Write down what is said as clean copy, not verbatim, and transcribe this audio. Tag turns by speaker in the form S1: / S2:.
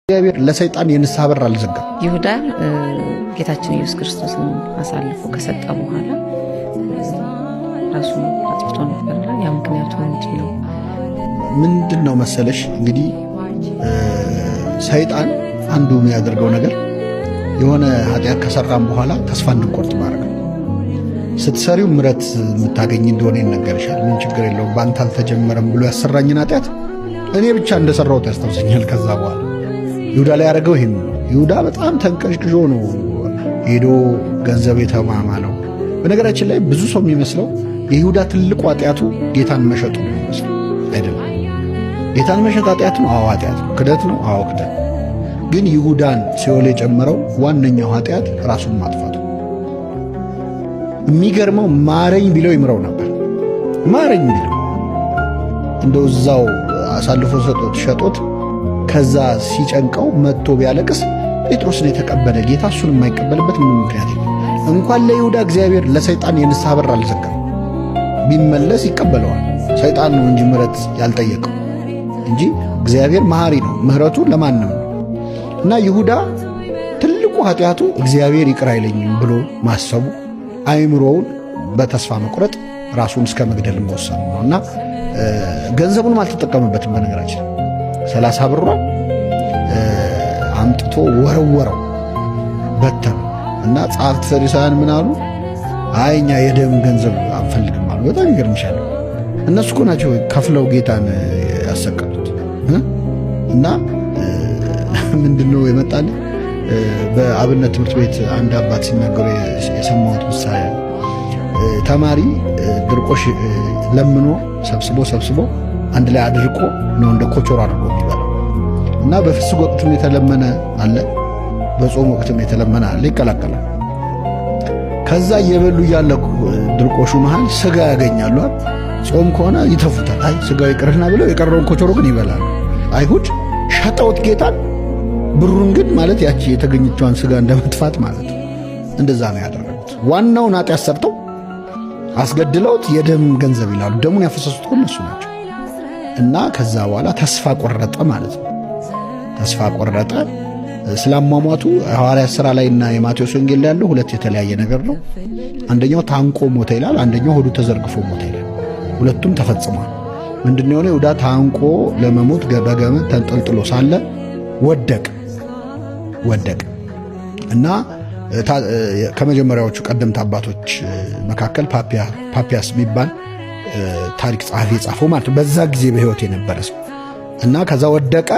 S1: እግዚአብሔር ለሰይጣን የንስሐ በር አልዘጋም።
S2: ይሁዳ ጌታችን ኢየሱስ ክርስቶስን አሳልፎ ከሰጠ በኋላ ራሱን አጥፍቶ ነበርና ያ ምክንያቱ ምንድን ነው?
S1: ምንድን ነው መሰለሽ፣ እንግዲህ ሰይጣን አንዱ የሚያደርገው ነገር የሆነ ኃጢአት ከሰራም በኋላ ተስፋ እንድንቆርጥ ማድረግ ነው። ስትሰሪው ምረት የምታገኝ እንደሆነ ይነገርሻል። ምን ችግር የለውም፣ በአንተ አልተጀመረም ብሎ ያሰራኝን ኃጢአት እኔ ብቻ እንደሰራሁት ያስታውሰኛል። ከዛ በኋላ ይሁዳ ላይ ያደረገው ይሄን ነው። ይሁዳ በጣም ተንቀዥቅዦ ነው ሄዶ ገንዘብ የተማማለው። በነገራችን ላይ ብዙ ሰው የሚመስለው የይሁዳ ትልቁ ኃጢአቱ ጌታን መሸጡ ነው የሚመስለው። አይደለም። ጌታን መሸጥ ኃጢአት ነው? አዎ ኃጢአት ነው። ክደት ነው? አዎ ክደት። ግን ይሁዳን ሲኦል የጨመረው ዋነኛው ኃጢአት ራሱን ማጥፋቱ። የሚገርመው ማረኝ ቢለው ይምረው ነበር። ማረኝ ቢለው እንደው እዛው አሳልፎ ሰጦት ሸጦት ከዛ ሲጨንቀው መጥቶ ቢያለቅስ ጴጥሮስን የተቀበለ ጌታ እሱን የማይቀበልበት ምንም ምክንያት የለም። እንኳን ለይሁዳ እግዚአብሔር ለሰይጣን የንስሐ በር አልዘጋም። ቢመለስ ይቀበለዋል። ሰይጣን ነው እንጂ ምሕረት ያልጠየቀው እንጂ እግዚአብሔር መሐሪ ነው። ምሕረቱ ለማንም ነው። እና ይሁዳ ትልቁ ኃጢአቱ እግዚአብሔር ይቅር አይለኝም ብሎ ማሰቡ፣ አይምሮውን በተስፋ መቁረጥ ራሱን እስከ መግደል መወሰኑ ነው። እና ገንዘቡንም አልተጠቀመበትም። በነገራችን 30 ብሯን አምጥቶ ወረወረው፣ በተነው። እና ጸሐፍት ፈሪሳውያን ምን አሉ? አይ፣ እኛ የደም ገንዘብ አንፈልግም አሉ። በጣም ይገርምሻል። እነሱ እኮ ናቸው ከፍለው ጌታን ያሰቀሉት። እና ምንድነው የመጣልኝ? በአብነት ትምህርት ቤት አንድ አባት ሲናገሩ የሰማሁት ምሳሌ፣ ተማሪ ድርቆሽ ለምኖ ሰብስቦ ሰብስቦ አንድ ላይ አድርቆ ነው እንደ ኮቾሮ አድርጎ የሚበላው። እና በፍስክ ወቅትም የተለመነ አለ፣ በጾም ወቅትም የተለመነ አለ፣ ይቀላቀላል። ከዛ እየበሉ እያለ ድርቆሹ መሃል ስጋ ያገኛሉ። ጾም ከሆነ ይተፉታል። አይ፣ ስጋው ይቅርና ብለው የቀረውን ኮቾሮ ግን ይበላሉ። አይሁድ ሸጠውት ጌታን፣ ብሩን ግን ማለት ያቺ የተገኘችዋን ስጋ እንደመትፋት ማለት ነው። እንደዛ ነው ያደረጉት። ዋናውን ኃጢአት ሰርተው አስገድለውት የደም ገንዘብ ይላሉ። ደሙን ያፈሰሱት እኮ እነሱ ናቸው። እና ከዛ በኋላ ተስፋ ቆረጠ ማለት ነው። ተስፋ ቆረጠ። ስለ አሟሟቱ ሐዋርያት ሥራ ላይ እና የማቴዎስ ወንጌል ላይ ያለው ሁለት የተለያየ ነገር ነው። አንደኛው ታንቆ ሞተ ይላል፣ አንደኛው ሆዱ ተዘርግፎ ሞተ ይላል። ሁለቱም ተፈጽሟል። ምንድን የሆነ? ይሁዳ ታንቆ ለመሞት በገመድ ተንጠልጥሎ ሳለ ወደቀ ወደቀ። እና ከመጀመሪያዎቹ ቀደምት አባቶች መካከል ፓፒያስ የሚባል ታሪክ ጸሐፊ የጻፈው ማለት ነው። በዛ ጊዜ በሕይወት የነበረ ሰው። እና ከዛ ወደቀ።